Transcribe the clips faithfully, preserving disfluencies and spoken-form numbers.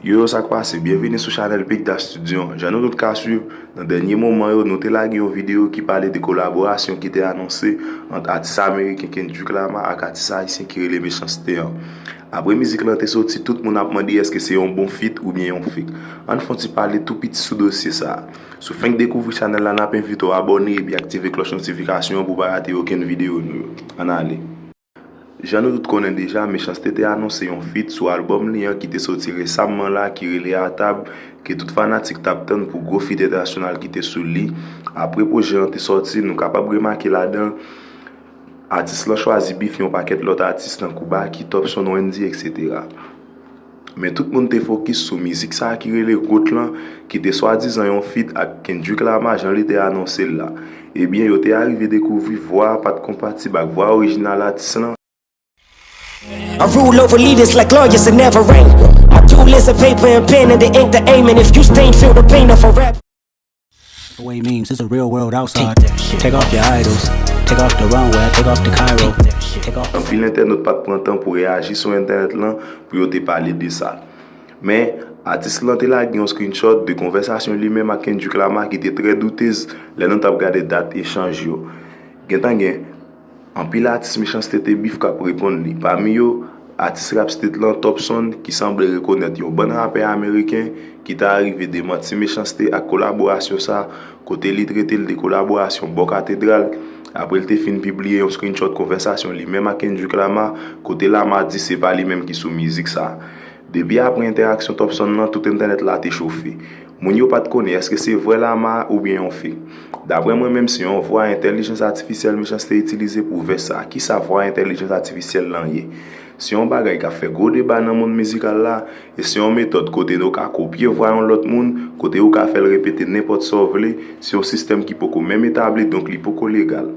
Yo, yo, sa k pase? Byenvini sou chanèl Big Dash Studio. Jan nou tout ka swiv, nan dènye moman yo, nou te lage yon videyo ki pale de kolaborasyon ki te anonse ant atis ameriken Kendrick Lamar ak atis ayisyen ki rele Mechanste an. Apre mizik lan te soti, tout moun ap mande èske se yon bon feat oubyen yon fake. Ann fè yon ti pale tou piti sou dosye sa a. Si w fenk dekouvri chanèl la, n ap envite w abòne epi aktive klòch notifikasyon an pou w pa rate okenn videyo nou yo. Ann ale. Jan nou tout konnen deja, Mechanste te anonse yon feat sou albòm li an ki te soti resamman la, ki rele Atab, ke tout fanatik t ap tann pou gwo feat entènasyonal ki te sou li. Apre pwojè an te sòti, nou kapab remake ladan l, atis lan chwazi beef yon pakèt lòt atis tankou Baky, Topson, Wendyy, etsetera. Men tout moun te fokis sou mizik sa a ki rele Goat lan, ki te swadizan yon feat ak Kendrick Lamar jan li te anonse l la. Ebyen, yo te arive dekouvri vwa a pa t konpatib ak vwa orijinal atis lan. I rule over leaders like lawyers in never rain. My duel is a paper and pen and the ink to aim. And if you stain, feel the pain of a rap. The way memes, it's a real world outside. Take off your idols, take off the runway, take off the Cairo. Take off. Anpil entènot pa t pran tan pou reyaji sou entènèt lan pou yo te pale de sa. Men, atis lan te lage yon screenshot de konvèsasyon li menm ak Kendrick Lamar ki te trè doutez lè nou t ap gade dat echanj yo. Gentan gen anpil atis Mechanste te beef k ap reponn li. Pami yo, atis rap state lan, Topson, ki sanble rekonèt yon bann rapè ameriken ki ta rive demanti Mechanste ak kolaborasyon sa, kote li trete l de kolaborasyon bò katedral, apre l te fin pibliye yon screenshot konvèsasyon li menm ak Kendrick Lamar, kote Lamar di se pa li menm ki sou mizik sa. Depi apre entèaksyon Topson lan, tout entènèt la te chofe. Moun yo pa t konnen èske se vrè Lamar oubyen yon fake. Daprè mwen menm, se yon vwa entèlijans atifisyèl Mechanste itilize pou vès sa. Kisa vwa entèlijans atifisyèl lan ye? Se yon bagay k ap fè gwo deba nan mond mizikal la, e se yon metòd kote nou ka kopye vwa yon lòt moun, kote ou ka fè l repete nenpòt sa w vle, se yon sistèm ki poko menm etabli, donk li poko legal.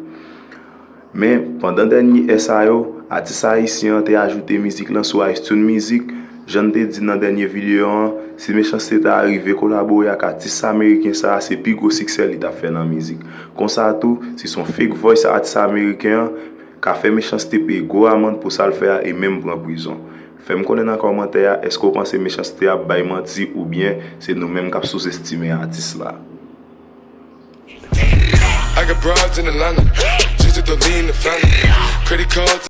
Men, pandan dènye è sa yo, atis ayisyen an te ajoute mizik lan sou iTunes Music. Jan n te di nan dènye videyo an, si Mechanste ta rive kolabore ak atis ameriken sa a, se pi gwo siksè li t ap fè nan mizik. Konsa tou, si se yon fake voice atis ameriken an, ka fè Mechanste peye gwo amann pou sa l fè a e menm pran prizon. Fè m konnen nan kòmantè a, èske w panse Mechanste ap bay manti oubyen se nou menm k ap souzestime atis la? I got broads in Atlanta, just to lean the family. Credit cards.